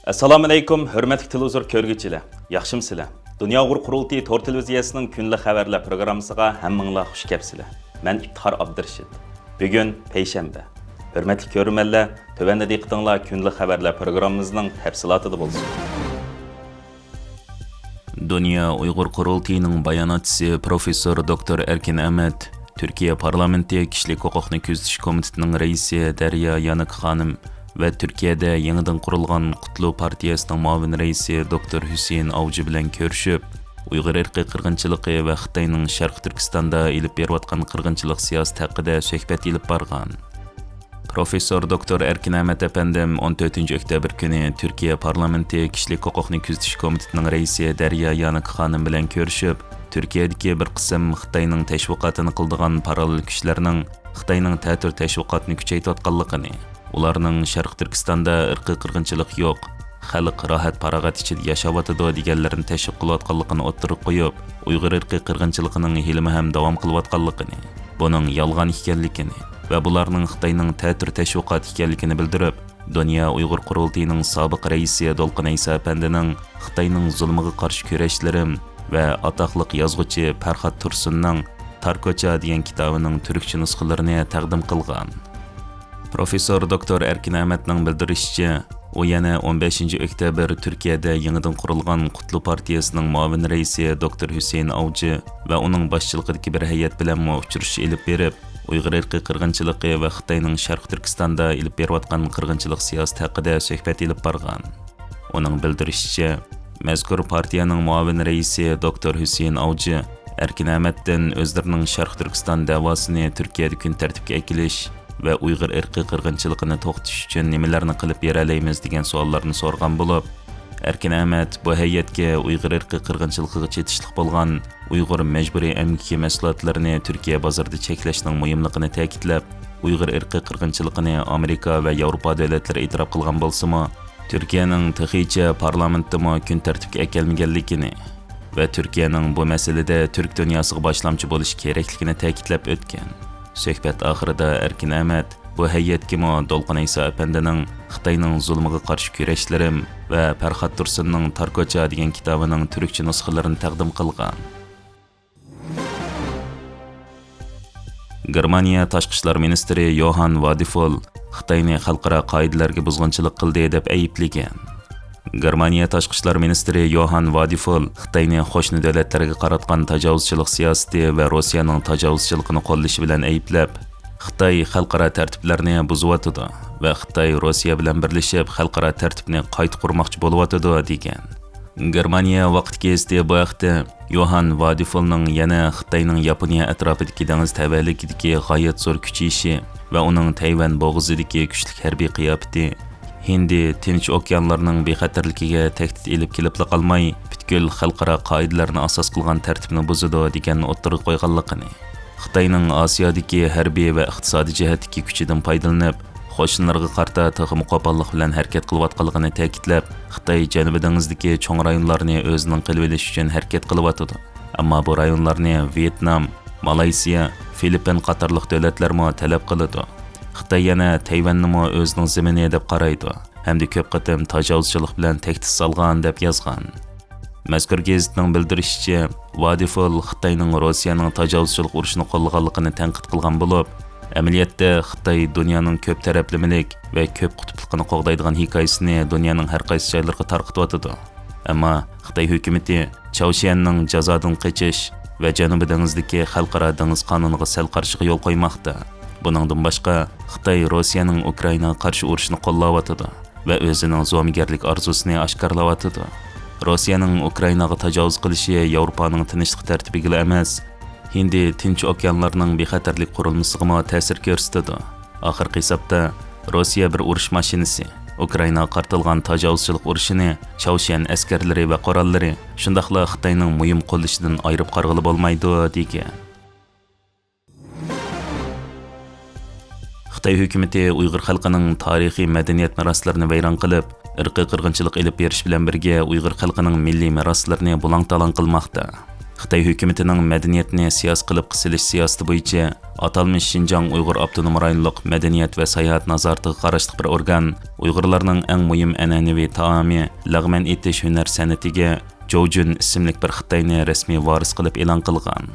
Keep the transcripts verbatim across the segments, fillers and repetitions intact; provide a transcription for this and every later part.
ئەسسالامۇئەلەيكۇم، ھۆرمەتلىك تېلېۋىزور كۆرگۈچىلەر، ياخشىمۇسىلەر؟ دۇنيا ئۇيغۇر قۇرۇلتىيى تور تېلېۋىزىيەسىنىڭ كۈنلۈك خەۋەرلەر پروگراممىسىغا ھەممىڭلار خۇش كەپسىلەر. مەن ئىپتىخار ئابدۇرېشىت. بۈگۈن پەيشەنبە. ھۆرمەتلىك كۆرۈرمەنلەر، تۆۋەندە دىققىتىڭلار كۈنلۈك خەۋەرلەر پروگراممىمىزنىڭ تەپسىلاتىدا بولسۇن. دۇنيا ئۇيغۇر قۇرۇلتىيىنىڭ باياناتچىسى پروفېسسور دوكتور ئەركىن ئەمەت، تۈركىيە پارلامېنتى كىشىلىك ھوقۇقنى كۆزىتىش كومىتېتىنىڭ رەئىسى دەريا يانىك خانىم ۋە تۈركىيەدە يېڭىدىن قۇرۇلغان قۇتلۇ پارتىيەسىنىڭ مۇئاۋىن رەئىسى دوكتور ھۈسەيىن ئاۋجى بىلەن كۆرۈشۈپ، ئۇيغۇر ئىرقىي قىرغىنچىلىقى ۋە خىتاينىڭ شەرقىي تۈركىستاندا ئېلىپ بېرىۋاتقان قىرغىنچىلىق سىياسىتى ھەققىدە سۆھبەت ئېلىپ بارغان. پروفېسسور دوكتور ئەركىن ئەمەت ئەپەندىم ئون تۆتىنچى ئۆكتەبىر كۈنى تۈركىيە پارلامېنتى كىشىلىك ھوقۇقنى كۆزىتىش كومىتېتىنىڭ رەئىسى دەريا يانىك خانىم بىلەن كۆرۈشۈپ، تۈركىيەدىكى بىر قىسىم خىتاينىڭ تەشۋىقاتىنى قىلىدىغان پاراللېل كۈچلەرنىڭ خىتاينىڭ تەتۈر تەشۋىقاتنى كۈچەيتىۋاتقانلىقىنى، ئۇلارنىڭ شەرقىي تۈركىستاندا ئىرقىي قىرغىنچىلىق يوق، خەلق راھەت-پاراغەت ئىچىدە ياشاۋاتىدۇ دېگەنلىرىنى تەشۋىق قىلىۋاتقانلىقىنى ئوتتۇرىغا قويۇپ، ئۇيغۇر ئىرقىي قىرغىنچىلىقىنىڭ ھېلىمۇ ھەم داۋام قىلىۋاتقانلىقىنى، بۇنىڭ يالغان ئىكەنلىكىنى ۋە بۇلارنىڭ خىتاينىڭ تەتۈر تەشۋىقاتى ئىكەنلىكىنى بىلدۈرۈپ، دۇنيا ئۇيغۇر قۇرۇلتىيىنىڭ سابىق رەئىسى دولقۇن ئەيسا ئەپەندىنىڭ خىتاينىڭ زۇلمىغا قارشى كۈرەشلىرىم ۋە ئاتاقلىق يازغۇچى پەرھات تۇرسۇننىڭ تار كوچا دېگەن كىتابىنىڭ تۈركچە نۇسخىلىرىنى تەقدىم قىلغان. پروفېسسور دوكتور ئەركىن ئەمەتنىڭ بىلدۈرۈشىچە، ئۇ يەنە ئون بەشىنچى ئۆكتەبىر تۈركىيەدە يېڭىدىن قۇرۇلغان قۇتلۇق پارتىيەسىنىڭ مۇئاۋىن رەئىسى دوكتور ھۈسەيىن ئاۋجى ۋە ئۇنىڭ باشچىلىقىدىكى بىر ھەيئەت بىلەنمۇ ئۇچرىشىش ئېلىپ بېرىپ، ئۇيغۇر ئىرقىي قىرغىنچىلىقى ۋە خىتاينىڭ شەرقىي تۈركىستاندا ئېلىپ بېرىۋاتقان قىرغىنچىلىق سىياسىتى ھەققىدە سۆھبەت ئېلىپ بارغان. ئۇنىڭ بىلدۈرۈشىچە، مەزكۇر پارتىيەنىڭ مۇئاۋىن رەئىسى دوكتور ھۈسەيىن ئاۋجى ئەركىن ئەمەتتىن ئۆزلىرىنىڭ شەرقىي تۈركىستان دەۋاسىنى تۈركىيەدە كۈن تەرتىپكە ئەكېلىش ۋە ئۇيغۇر ئىرقىي قىرغىنچىلىقىنى توختىتىش ئۈچۈن نېمىلەرنى قىلىپ بېرەلەيمىز دېگەن سوئاللارنى سورىغان بولۇپ، ئەركىن ئەمەت بۇ ھەيئەتكە ئۇيغۇر ئىرقىي قىرغىنچىلىقىغا چېتىشلىق بولغان ئۇيغۇر مەجبۇرىي ئەمگىكى مەھسۇلاتلىرىنى تۈركىيە بازىرىدا چەكلەشنىڭ مۇھىملىقىنى تەكىتلەپ، ئۇيغۇر ئىرقىي قىرغىنچىلىقىنى ئامېرىكا ۋە ياۋروپا دۆلەتلىرى ئېتىراپ قىلغان بولسىمۇ، تۈركىيەنىڭ تېخىچە پارلامېنتتىمۇ كۈن تەرتىپكە ئەكەلمىگەنلىكىنى ۋە تۈركىيەنىڭ بۇ مەسىلىدە تۈرك دۇنياسىغا باشلامچى بولۇشى كېرەكلىكىنى تەكىتلەپ ئۆتكەن. سۆھبەت ئاخىرىدا ئەركىن ئەمەت بۇ ھەيئەتكىمۇ دولقۇن ئەيسا ئەپەندىنىڭ خىتاينىڭ زۇلمىغا قارشى كۈرەشلىرىم ۋە پەرھات تۇرسۇننىڭ تار كوچا دېگەن كىتابىنىڭ تۈركچە نۇسخىلىرىنى تەقدىم قىلغان. گېرمانىيە تاشقى ئىشلار مىنىستىرى يوھان ۋادىفول خىتاينى خەلقئارا قائىدىلەرگە بۇزغۇنچىلىق قىلدى دەپ ئەيىبلىگەن. گېرمانىيە تاشقى ئىشلار مىنىستىرى يوھان ۋادىفول خىتاينى قوشنا دۆلەتلەرگە قاراتقان تاجاۋۇزچىلىق سىياسىتى ۋە روسىيەنىڭ تاجاۋۇزچىلىقىنى قوللىشى بىلەن ئەيىبلەپ، خىتاي خەلقئارا تەرتىپلەرنى بۇزۇۋاتىدۇ ۋە خىتاي روسىيە بىلەن بىرلىشىپ خەلقئارا تەرتىپنى قايتا قۇرماقچى بولۇۋاتىدۇ، دېگەن. گېرمانىيە ۋاقىت گېزىتى بۇ ھەقتە يوھان ۋادىفولنىڭ يەنە خىتاينىڭ ياپونىيە ئەتراپىدىكى دېڭىز تەۋەلىكىدىكى غايەت زور كۈچىيىشى ۋە ئۇنىڭ تەيۋەن بوغۇزىدىكى كۈچلۈك ھەربىي قىياپىتى ھىندى، تىنچ ئوكيانلارنىڭ بىخەتەرلىكىگە تەھدىت ئېلىپ كېلىپلا قالماي، پۈتكۈل خەلقئارا قائىدىلەرنى ئاساس قىلغان تەرتىپنى بۇزىدۇ، دېگەننى ئوتتۇرىغا قويغانلىقىنى، خىتاينىڭ ئاسىيادىكى ھەربىي ۋە ئىقتىسادىي جەھەتتىكى كۈچىدىن پايدىلىنىپ، قوشنىلىرىغا قارىتا تېخىمۇ قوپاللىق بىلەن ھەرىكەت قىلىۋاتقانلىقىنى تەكىتلەپ، خىتاي جەنۇبىي دېڭىزدىكى چوڭ رايونلارنى ئۆزىنىڭ قىلىۋېلىش ئۈچۈن ھەرىكەت قىلىۋاتىدۇ. ئەمما بۇ رايونلارنى ۋيېتنام، مالايسىيا، فىلىپپىن قاتارلىق دۆلەتلەرمۇ تەلەپ قىلىدۇ. خىتاي يەنە تەيۋەننىمۇ ئۆزىنىڭ زېمىنى دەپ قارايدۇ ھەمدە كۆپ قېتىم تاجاۋۇزچىلىق بىلەن تەھدىت سالغان، دەپ يازغان. مەزكۇر گېزىتنىڭ بىلدۈرۈشىچە، ۋادىفول خىتاينىڭ روسىيەنىڭ تاجاۋۇزچىلىق ئۇرۇشىنى قوللىغانلىقىنى تەنقىد قىلغان بولۇپ، ئەمەلىيەتتە خىتاي دۇنيانىڭ كۆپ تەرەپلىمىلىك ۋە كۆپ قۇتۇپلۇقىنى قوغدايدىغان ھېكايىسىنى دۇنيانىڭ ھەر قايسى جايلىرىغا تارقىتىۋاتىدۇ. ئەمما خىتاي ھۆكۈمىتى چاۋشيەننىڭ جازادىن قېچىش ۋە جەنۇبىي دېڭىزدىكى خەلقئارا دېڭىز قانۇنىغا سەل قارشىغا يول قويماقتا. بۇنىڭدىن باشقا، خىتاي روسىيەنىڭ ئۇكرائىناغا قارشى ئۇرۇشىنى قوللاۋاتىدۇ ۋە ئۆزىنىڭ زومىگەرلىك ئارزۇسىنى ئاشكارىلاۋاتىدۇ. روسىيەنىڭ ئۇكرائىناغا تاجاۋۇز قىلىشى ياۋروپانىڭ تىنچلىق تەرتىپىگىلا ئەمەس، ھىندى تىنچ ئوكيانلارنىڭ بىخەتەرلىك قۇرۇلمىسىغىمۇ تەسىر كۆرسىتىدۇ. ئاخىرقى ھېسابتا، روسىيە بىر ئۇرۇش ماشىنىسى، ئۇكرائىناغا قارىتىلغان تاجاۋۇزچىلىق ئۇرۇشىنى چاۋشيەن ئەسكەرلىرى ۋە قوراللىرى، شۇنداقلا خىتاينىڭ مۇھىم قوللىشىدىن ئايرىپ قارىغىلى بولمايدۇ، دېگەن. خىتاي ھۆكۈمىتى ئۇيغۇر خەلقىنىڭ تارىخىي مەدەنىيەت مىراسلىرىنى ۋەيران قىلىپ، ئىرقىي قىرغىنچىلىق ئېلىپ بېرىش بىلەن بىرگە ئۇيغۇر خەلقىنىڭ مىللىي مىراسلىرىنى بۇلاڭ-تالاڭ قىلماقتا. خىتاي ھۆكۈمىتىنىڭ مەدەنىيەتنى سىياسىي قېلىپقا سېلىش سىياسىتى بويىچە ئاتالمىش شىنجاڭ ئۇيغۇر ئاپتونوم رايونلۇق مەدەنىيەت ۋە ساياھەت نازارىتىغا قاراشلىق بىر ئورگان ئۇيغۇرلارنىڭ ئەڭ مۇھىم ئەنئەنىۋى تائامى لەغمەن ئېتىش ھۈنەر سەنئىتىگە جوجۈن ئىسىملىك بىر خىتاينى رەسمىي ۋارىس قىلىپ ئېلان قىلغان.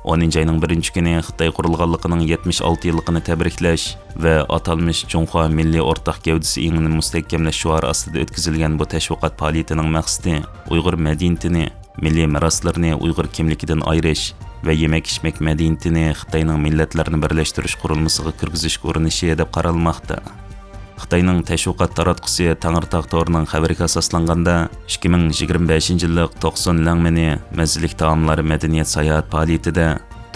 ئونىنچى ئاينىڭ بىرىنچى كۈنى خىتاي قۇرۇلغانلىقىنىڭ يەتمىش ئالتە يىللىقىنى تەبرىكلەش ۋە ئاتالمىش جۇڭخۇا مىللىي ئورتاق گەۋدىسى ئېڭىنى مۇستەھكەملەش شوئارى ئاستىدا ئۆتكۈزۈلگەن بۇ تەشۋىقات پائالىيىتىنىڭ مەقسىتى ئۇيغۇر مەدەنىيىتىنى، مىللىي مىراسلىرىنى ئۇيغۇر كىملىكىدىن ئايرىش ۋە يېمەك-ئىچمەك مەدەنىيىتىنى خىتاينىڭ مىللەتلەرنى بىرلەشتۈرۈش قۇرۇلمىسىغا كىرگۈزۈشكە ئۇرۇنۇشى دەپ قارالماقتا. خىتاينىڭ تەشۋىقات تاراتقۇسى تەڭرىتاغ تورىنىڭ خەۋىرىگە ئاساسلانغاندا، ئىككى مىڭ يىگىرمە بەشىنچى يىللىق توقسۇن لەڭمىنى مەززىلىك تائاملار مەدەنىيەت ساياھەت پائالىيىتىدە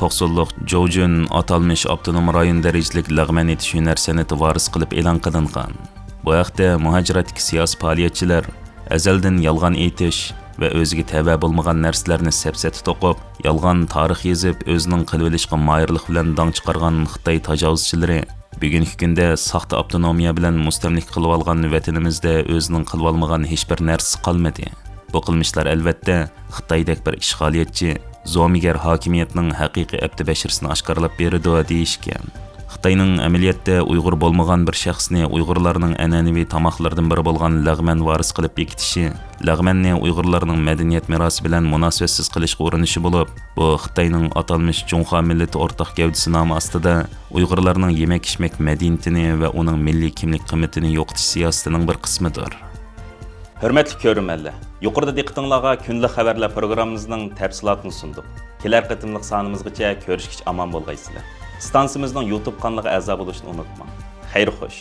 توقسۇنلۇق جوجۈن ئاتالمىش ئاپتونوم رايون دەرىجىلىك لەغمەن ئېتىش ھۈنەر سەنئىتى ۋارىسى قىلىپ ئېلان قىلىنغان. بۇ ھەقتە مۇھاجىراتتىكى سىياسىي پائالىيەتچىلەر ئەزەلدىن يالغان ئېيتىش ۋە ئۆزىگە تەۋە بولمىغان نەرسىلەرنى سەپسەتە توقۇپ، يالغان تارىخ يېزىپ، ئۆزىنىڭ قىلىۋېلىشقا ماھىرلىق بىلەن داڭ چىقارغان خىتاي تاجاۋۇزچىلىرى بۈگۈنكى كۈندە ساختا ئاپتونومىيە بىلەن مۇستەملىكە قىلىۋالغان ۋەتىنىمىزدە ئۆزىنىڭ قىلىۋالمىغان ھېچبىر نەرسىسى قالمىدى. بۇ قىلمىشلار ئەلۋەتتە خىتايدەك بىر ئىشغالىيەتچى، زومىگەر ھاكىمىيەتنىڭ ھەقىقىي ئەپتى بەشىرىسىنى ئاشكارىلاپ بېرىدۇ، دېيىشكەن. خىتاينىڭ ئەمەلىيەتتە ئۇيغۇر بولمىغان بىر شەخسنى ئۇيغۇرلارنىڭ ئەنئەنىۋى تاماقلىرىدىن بىرى بولغان لەغمەن ۋارىسى قىلىپ بېكىتىشى، لەغمەننى ئۇيغۇرلارنىڭ مەدەنىيەت مىراسى بىلەن مۇناسىۋەتسىز قىلىشقا ئۇرۇنۇشى بولۇپ، بۇ خىتاينىڭ ئاتالمىش جۇڭخۇا مىللىتى ئورتاق گەۋدىسى نامى ئاستىدا ئۇيغۇرلارنىڭ يېمەك-ئىچمەك مەدەنىيىتىنى ۋە ئۇنىڭ مىللىي كىملىك قىممىتىنى يوقىتىش سىياسىتىنىڭ بىر قىسمىدۇر. ھۆرمەتلىك كۆرۈرمەنلەر، يۇقىرىدا دىققىتىڭلارغا كۈندىلىك خەۋەرلەر پروگراممىمىزنىڭ تەپسىلاتىنى سۇندۇق. كېلەر قېتىملىق سانىمىزغىچە كۆرۈشكىچە ئامان بولغايسىلەر. ئىستانسىمىزنىڭ يۇتۇب قانىلىغا ئەزا بولۇشنى ئۇنتۇماڭ. خەير خوش.